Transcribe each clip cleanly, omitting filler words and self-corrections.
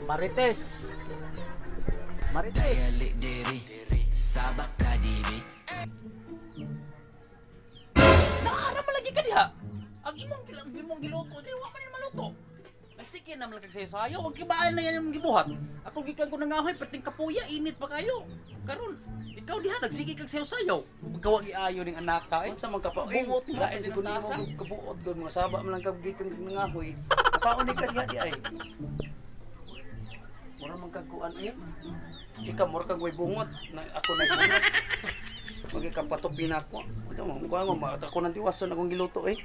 Marites. Marites. Sabak ka diri. Nakaara man lagi ka diha. Ang imong gilang imong giluto di wa man ni maluto. Nagsige na man kag sayo-sayo, og gibaan na yan imong gibuhat. Ako gikan ko nangahoy perting kapuya init pa kayo. Karon ikaw diha nagsige kag sayo-sayo. Magkawa giayo ning anak ka eh. Unsa man ka pa? Uy, Bungot mo lain siguro tasa. nimo kabuot gud mga saba man lang kag gikan kag nangahoy. Kaon ni ka diha di ay. Mura man kag kuan ay. Ikaw mura kag way bungot na ako na bungot. Magi ka patupi na ako. Ano mo kuan mo ako nang tiwason akong giluto eh.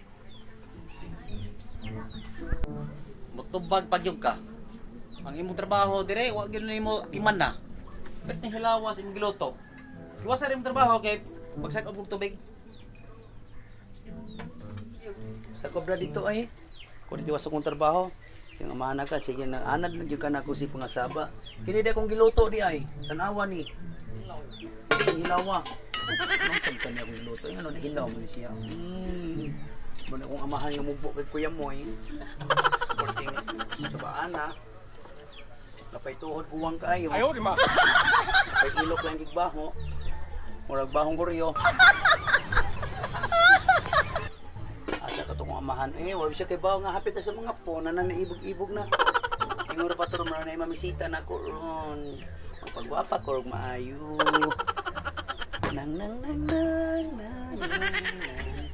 Mutubag pagyog ka. Ang imong trabaho dire wa gyud nimo iman na. Perting hilawas imong giluto. Iwasan rin imong trabaho kay pagsag-ob og tubig. Sa kobra dito ay. Kung dito akong trabaho, kaya nga maana ka, sige na, anad lang jud ka na ako si pangasaba. Kini di akong giluto di ay, tanawa ni. Hilawa. Anong sabi niya akong giluto? Yung ano, nahilaw man siya. Muna akong amahan yung mugbo kay kuya mo eh. Porting sa na. Napay tuhod uwang kaayo. Ayaw, di ma. Napay ilok lang gigbaho. Murag bahong goryo. Asa ka to kong amahan eh, wala siya kay bawo nga hapit na sa mga po na naibog-ibog na. Inguro pa to ron na mamisita na ko ron. Magpagwapa ko rog maayo. Nang nang nang nang nang nang. Nang.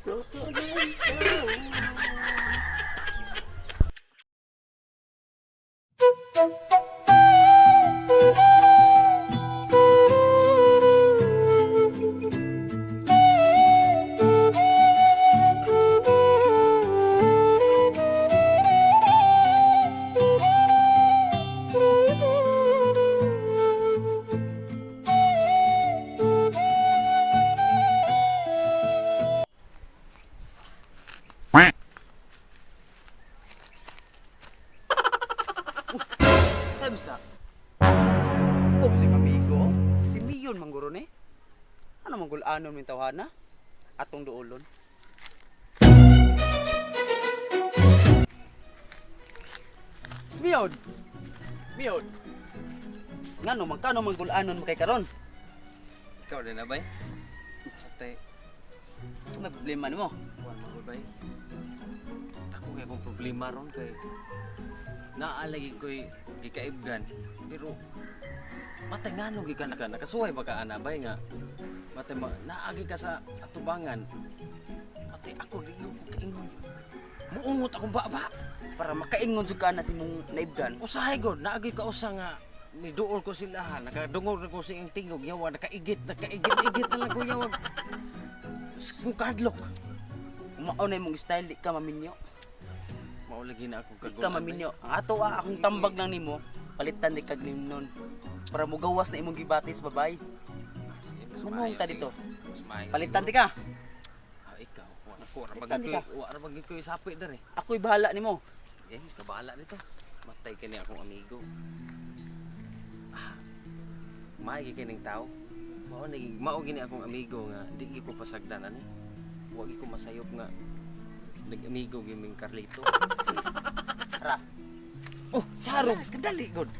Luto ng tao. Tamsa. Kung si amigo, si Miyon mangguro ni. Ano manggulanon min tawhana? Atong duolon. Si Miyon. Miyon. Ngano man kano manggulanon mo kay karon? Ikaw din na bay? Atay, May problema nimo. kuan mo bay? Ako kay akong problema ron kay naalagi ko'y gikaibgan pero matay ngano gikan ka nakasuway ba ka ana bay nga matay ma naagi ka sa atubangan matay ako di ko kaingon muungot akong baba. Para makaingon jud ka na si mong naibgan. Usahay god naagi ka usa nga niduol ko sila ha nakadungog na ko sa iyang tingog yawa nakaigit nakaigit igit na lang ko yawa kung kadlok. Mao na imong style di ka maminyo. Mao lagi na akong Di ka kagulan. maminyo. Ang ato ah, akong tambag lang nimo, palitan di kag nun. Para mugawas na imong gibatis babay. Sumong ta dito. Palitan di ka. Ah, ikaw, wala ko ra Palitan bagay di ka. ko, wa ra bagay ko sapi dere. Ako'y bahala nimo. Eh, kabahala nito. Matay kini akong amigo. Ah, maigi kining tao. Mao naging mao gini akong amigo nga di gyud ko pasagdan ani. Wa gyud ko masayop nga nag-amigo gyud ming Carlito. Ra. Oh, Sarong. kadali gud.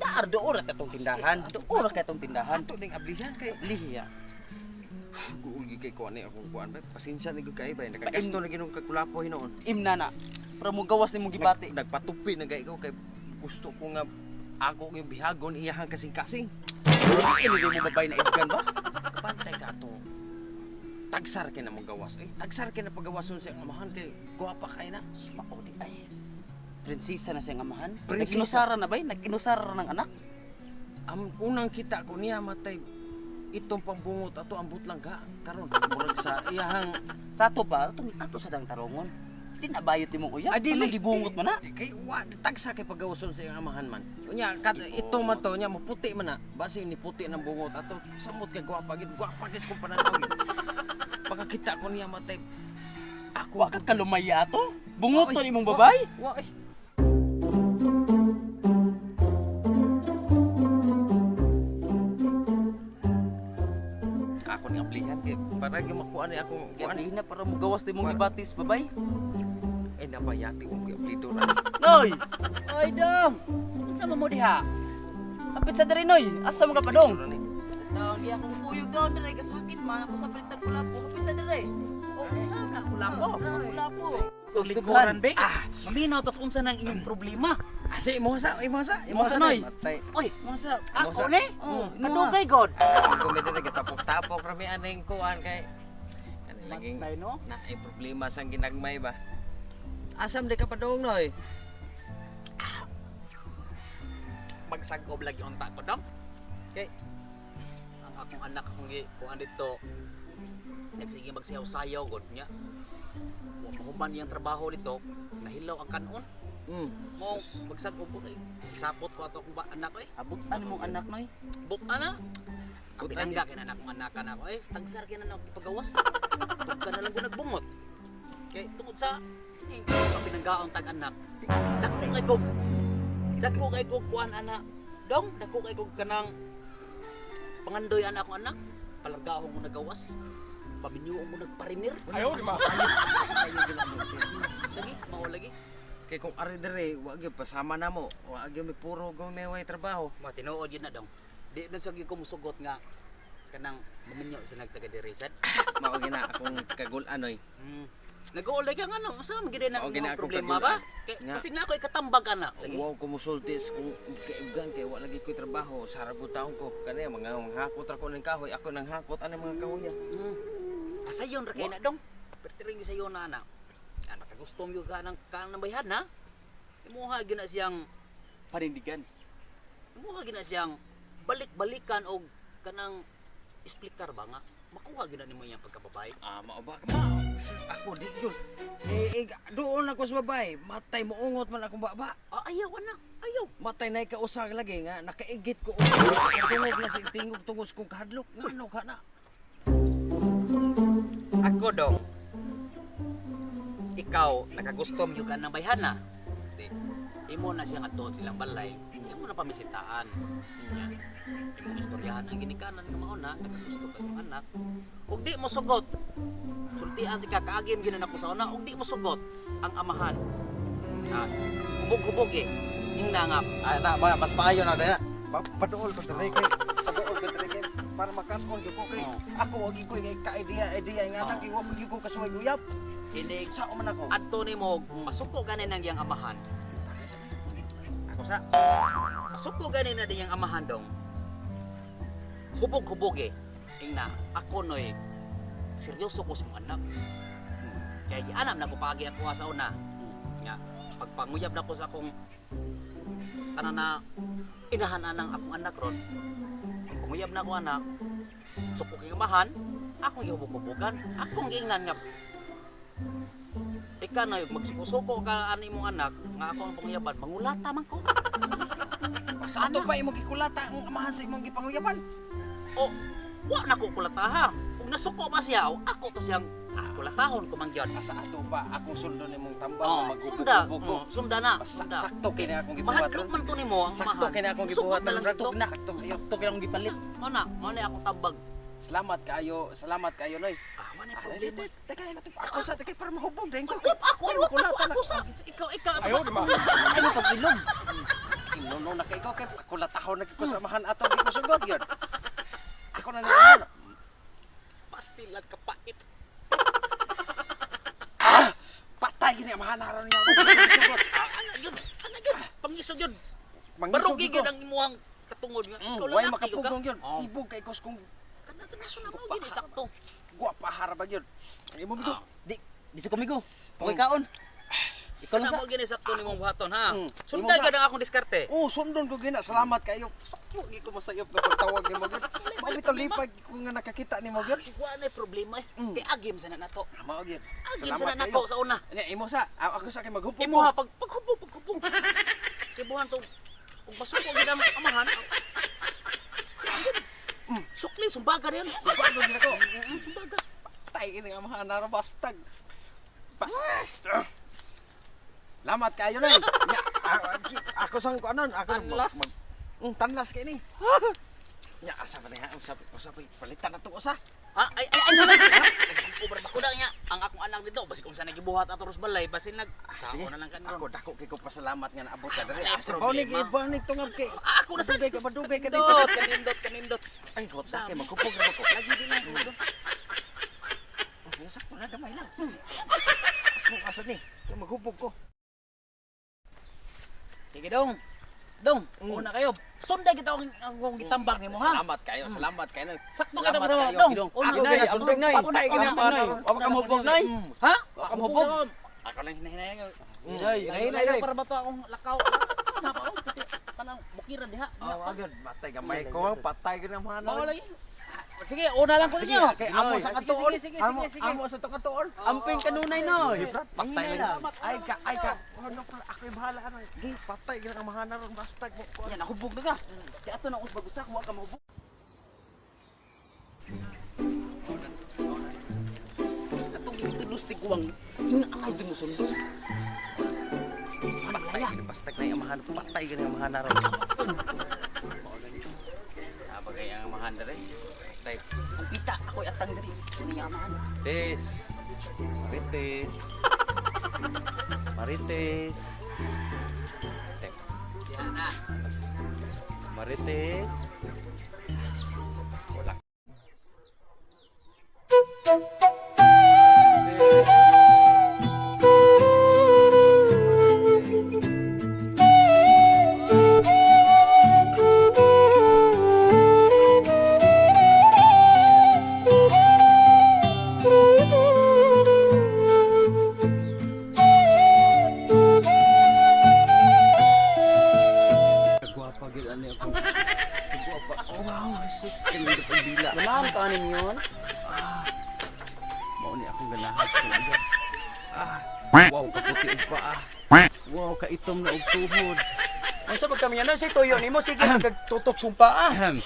Daar doon ra katong tindahan. Doon ra katong tindahan. Ato ning ablihan kay Lihiya. guol gyud kay kuan ni akong kuan bay. Pasensya ni gud kay bay. Nakagasto na gyud kag kulapo hinuon. Imna na. Para mugawas nimo gibati. Nagpatupi na gay ko kay gusto ko nga ako yung bihagon iyahang kasing-kasing. Di mo babay na ibgan ba? Kabantay ka to. Tagsar kay na mo gawas. Eh, tagsar kay na pagawason sa amahan kay gwapa kay na. Mao di ay. Prinsesa na siyang amahan. Prinsesa. Nag-inusara na bay? Nag-inusara ng anak? Ang unang kita ko niya matay itong pambungot ato ang butlang ka karon murag sa iyahang Sa ato pa, atong ato sa dang tarongon. Di na bayot imong uyab. Ay, dili. Anong gibungot man na? Kay wa tagsa kay pagawason sa iyang amahan man. Unya kat ito man to nya maputi man na. Basi ni puti ng bungot ato samot kay gwapa gid gwapa gid kung pananaw gid. Pagkakita ko niya matay ako Wa ka kalumaya ato? Bungoton Oy, imong babay? Wa eh. Ako ni ablihan kay para gyud makuha ni akong kuan. Kaya na para mugawas nimong gibatis babay. Eh Nabayati ko kay aplido ra. Noy! Oy, dong. Unsa man mo diha? Apit sa diri, Noy! Asa mo ka pa dong? Taon di akong kuyog daw dire kasakit man ako sa palitag kulapo. Kapit sa dire. O unsa na kulapo? Kulapo. Lingkuran be. Ah, maminaw tas unsa nang inyong problema? Asa imo sa imo sa Imo sa, Noy. Matay. Oy, Mga sa... ako ni? Oh, Kadugay god. Kung may diri gatapok-tapok ra mi aning kuan kay kanang laging Matay no. na ay problema sang ginagmay ba. Asam di ka pa dong, Noy? Magsagob lagi unta ko dong. Kay ang akong anak akong gi kuan dito nagsige magsayaw-sayaw god niya. Wa mahuman iyang trabaho dito, nahilaw ang kanon. Mo magsagob ko kay sapot ko ato akong anak eh. Abutan mong anak, Noy. Buk ana. Ang Butan pinangga kay anak kong anak na ako eh tagsar kay na ako pagawas. Tugka na lang ko nagbungot. Kay tungod sa eh, kapinanggaon tag anak. Dako kay kog dako kay kog kuan ana. Dong, dako kay kog kanang pangandoy ana akong anak. Palargahon ko nagawas. Paminyoon ko nagparinir. Ayo di ba? Lagi, mao lagi. Kay kung ari diri, wa gyud pasama namo. Wa gyud mi puro go may way trabaho. Ma tinuod yun na dong. Di na sa ko musugot nga kanang maminyo sa nagtaga diri sad. Mao gina akong kagul-an, Noy. Nag-uulay ka nga no, unsa man gid na Mao gina ang akong problema ba? kagulan. Kay Nga. kasi na ako ikatambag ana. Lagi. Wow, kumusulti sa kung kaibgan kay wa lagi ko'y trabaho. Sarap ko taon ko. Kani mga hakot ra ko ng kahoy, ako nang hakot ani mga kahoy. Asayon ra kay na dong. Pertiring sayon na ana. Ah, nakagustom gyud ka ng kanang bayhan na. Imuha gyud na siyang Panindigan. imuha gyud na siyang balik-balikan og kanang explicar ba nga makuha gyud na nimo iyang pagkababae. Ah, mao ba? Mao. Ako di yun. Eh, eh, doon ako sa babae. Matay mo ungot man akong baba. Ah, ayaw ana, ayaw. Matay na ikausag lagi nga nakaigit ko. Tungog na sa tingog tungos kong kahadlok. Ngano ka na? Ako dong. Ikaw nakagustom gyud ka ng bayhan na. Di, imo na siyang adtuon silang balay. Imo na pamisitaan. Nya. Imong istoryahan ang ginikanan nga mao na nakagusto ka sa imong anak. Ug di mo sugot. Sultian ti ka kaagim gyud na nako sa una ug di mo sugot ang amahan. Ah, hubog-hubog eh. Ingna nga Ah, na, mas maayo na na. Paduol ko diri kay paduol ko diri kay para makat-on gyud ko kay ako wag ko kay ka idea idea nga anak wa gyud ko kasuway guyab. ini Sa man ako. adto nimo masuko gani nang iyang amahan. Ako sa masuko gani na diyang amahan dong. Hubog-hubog eh. Ingna ako noy seryoso ko sa mga anak. Kaya gianam na ko paagi ako sa una. Nga pagpanguyab na ko sa akong tanan na inahan anang akong anak ron. Panguyab na ko anak, suko kay amahan, akong gihubog-hubogan, akong giingnan nga ika na yung magsuko-suko ka ani imong anak nga ako ang panguyaban mangulata man ko. Sa ato pa imong gikulata ang amahan sa imong gipanguyaban. O wa na ko kulataha ug nasuko ba siya o ako to siyang kulatahon ko man gyud. Sa ato pa akong sundo nimong tambang Oh, sunda, magubog ko. oh, sunda na, sunda. Sakto kini akong gibuhat. Mahadlok man to nimo ang Sakto amahan. kini akong Sugot gibuhat na lang Brad. dito. Na sakto kayo. Sakto kaya akong gipalit. Mao na akong tambag. Salamat kayo, salamat kayo noy. Ah, wa na Ah, problema. Tagay na to. Ako sa tagay para mahubog din ko. Ako, ako, ako, ako, ako sa ikaw ikaw ato. Ayaw, di ba? Ay, mo pag-ilog. Inuno na kay ikaw kay kulatahon na ko sa amahan ato di ko sugod yun. Ako na nang Pastilan kapait. Patay gini amahan aron niya. Sugod. Ah, ana gyud, ana gyud. Pangisog gyud. Mangisog Barugi ko. gyud ang imuhang katungod nga. Ikaw Way lalaki gyud ka. makapugong yun. Oh. Ibog kay kos kung Kana kana na mao gyud sakto. guwapa hara ba yun. Ang imo bigo. Di, di sa kumigo. Okay kaon. Ikaw lang Kana sa... mo gini sakto nimong buhaton ha. Imo Sunda sa- gyud ang akong diskarte. Oh, sundon ko gina. Salamat kayo. Sakto gi ko masayop na pagtawag nimo gyud. Mao bitaw lipag ko nga nakakita nimo gyud. Wa na problema eh. Kay agim sana nato. Mao gyud. Agim sana nako sa una. Nya imo sa ako sa kay maghupong. Imo ha pag paghubog paghubog. Kay buhan to ug masuko gyud ang amahan. Sukli sumbaga rin. Bago gid ako. Sumbaga. Patay ini ang amahan na bastag. Bastag. Lamat kayo na. Nya ako sang kuanon, ako Tanlas. Tanlas kay ni. Nya asa ba niya? Usa usa pa palitan na to usa. Ah, ay ay ay naman. Nagsangko ba ko na niya ang akong anak dito basig unsa na gibuhat ato ros balay basin nag Sige. sa na lang kan Ako dako kay ko pasalamat nga naabot ka diri. Wala Asa ba ni problema. ba ni tungab kay Ah, ako na sad. Madugay ka madugay ka dito. Kanindot, kanindot, kanindot. Ay, kot sa kay magkupog na ko. Lagi din lang. Oh, sakto na gamay lang. Ako asa ni? Kay maghubog ko. Sige dong. Dong, una kayo. Sunday kita akong akong gitambak nimo ha. Salamat kayo, salamat kayo. Sakto ka Salamat tama kayo. dong. Gidong. Una Ako nay, ginasundog, nay. Patay Patay ka ka na. Wa ka mahubog, nay. Ha? Wa ka mahubog. Ako lang hinahinay. Hinay, Hinay hinay. para ba to akong lakaw? Ano pa oh, kanang bukiran diha. Oh, agad patay gamay ko, patay ka na mga Mao lagi. Sige, una lang ko Sige, ninyo. kay amo sa Sige, katuon. Sige, sige, Amo sige, sige. amo sa katuon. Amping kanunay noy. Patay lang. Ay ka, ay ka. Ano pa ako'y bahala ano. Patay ka na mga ron basta mo ko. Yan, nahubog na ka. Kaya ato na usbag usa wa ka mahubog. Katong gitulos ti kuwang ingaangay di mo sundo. Ano laya? Basta na yung amahan, patay ka na yung amahan ron. Sabagay ang amahan dere. Type. Sampita ako'y atang diri. Ano yung amahan? Marites. Marites. Marites. Tek. Yan na. Marites. Wala. Gwapa gid ani ako. Gwapa. Oh, wow, sus kanindot ang dila. Ganahan ka anin yun. Mao ni akong ganahan sa agad. Ah, wow, kaputi og paa. Wow, kaitom na og tuhod. Unsa ba kami ano say tuyo nimo sige nagtutok sumpa ah. Ahem.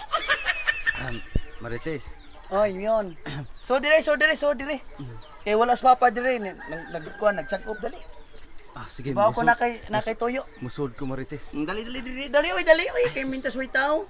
Ahem. Marites. Oy, yun. So dire, so dire, so dire. Kay wala sa papa dire nag nagkuan nag-check up dali. Ah, sige. Bawo ko na kay na kay tuyo. Musod ko Marites. Dali dali dali dali oy dali oy kay mintas way tao.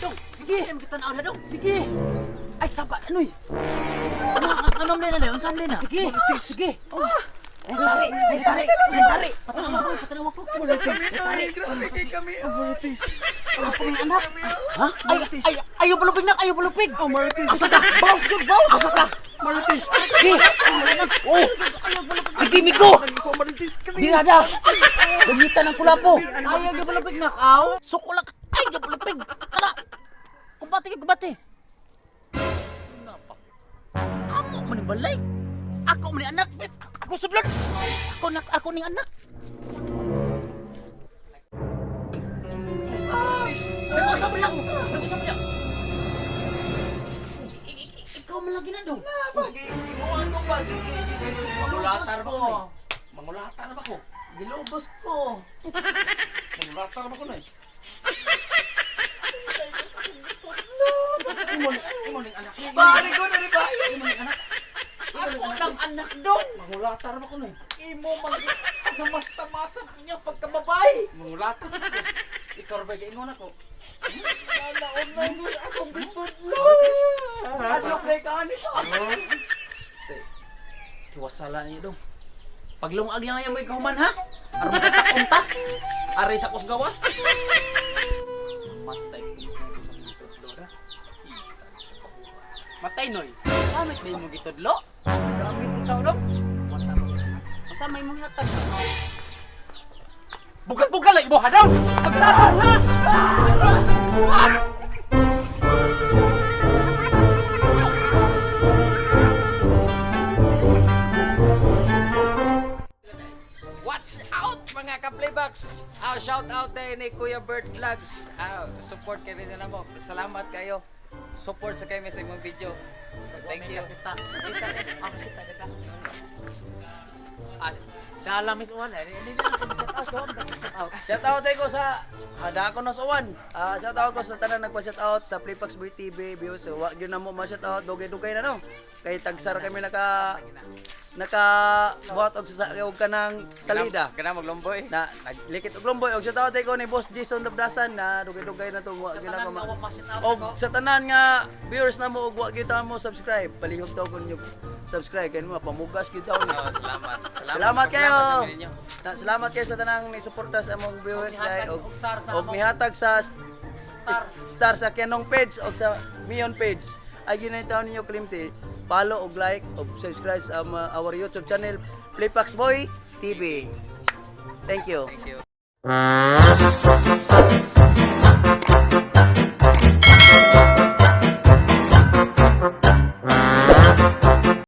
Dong, sige. Em kita na dong. Sige. Ay sapa anoy. Ano ano man na unsa man na? Sige. Sige. Oh. Tari, tari, tari. Patanaw ko, patanaw ko. Tari. Grabe kay kami. Marites. Ako ang anak. Ha? Ay, ay, ayaw balupig nak, ayaw balupig. Oh, Marites. Asa ka? Bounce good, bounce. Asa ka? Marites. Sige. Oh. Sige, Miko. Ko Marites kani. Dirada. Gamitan ang kulapo. Ayaw gabalupig nak, aw. Sukulak. Ay gabalupig. Kana. Kubati ka kubati. Napa. Amo man ni balay. Ako man ni anak. Ako sublon. Ako nak ako ning anak. Nag-usap mo lang. Nag-usap mo lang. Ikaw man lagi na dong. Imuan ko pa. Mangulatar ba ko? Mangulatar ba ko? Gilubos ko. Mangulatar ba ko na? Imo ni imo ning anak ni. Pare ko na ba? Imo ning anak. Ako ng anak dong. Mangulatar ba ko na? Imo man namastamasan niya pagkababay. Mangulatar. Ikaw ba gaingon ako? Adlok na ka ani to. Tiwasala niyo dong. Paglungag niya ngayon may kahuman ha. Aron makatakong ta. Aray sa kusgawas. Matay ko sa gitudlo na. Matay noy. Gamit ba mo gitudlo? Gamit itaw dong. Unsa may mong hatag? Bugal-bugal lang ibo ha dong. Pagtahan ha. Watch out mga ka-playbacks! Shout out tayo ni Kuya Bert Vlogs. Support kayo rin na mo. Salamat kayo. Support sa kayo sa imong video. Thank you. Dala miss uwan eh. Hindi na ako shout out dong. Shout out. Shout out ko sa Hada ko na sa uwan. Shout out ko sa tanan nagpa-shout out sa Playpax Boy TV views. Wa gyud na mo ma-shout out dugay-dugay na no. Kay tagsara kami naka naka buhat og sa og kanang salida. Gana maglomboy. Na naglikit og lomboy og shout out ko ni Boss Jason Dabdasan na dugay-dugay na to wa gyud na tanan ko nga wa ma-shout out Og sa tanan nga viewers na mo og wa gyud ta mo subscribe. Palihog taw kun nyo subscribe kay mo pamugas gyud taw ni. Oh, salamat. Salamat. Salamat kayo. Salamat sa ninyo. Salamat kayo sa tanang ni suporta sa among viewers Og mihatag dai og star sa og among- mihatag sa Star. star sa Kenong page og sa Mion page. Ay ginay taon ninyo klimti. Follow og like og subscribe sa our YouTube channel Playpax Boy TV. Thank you. Thank you.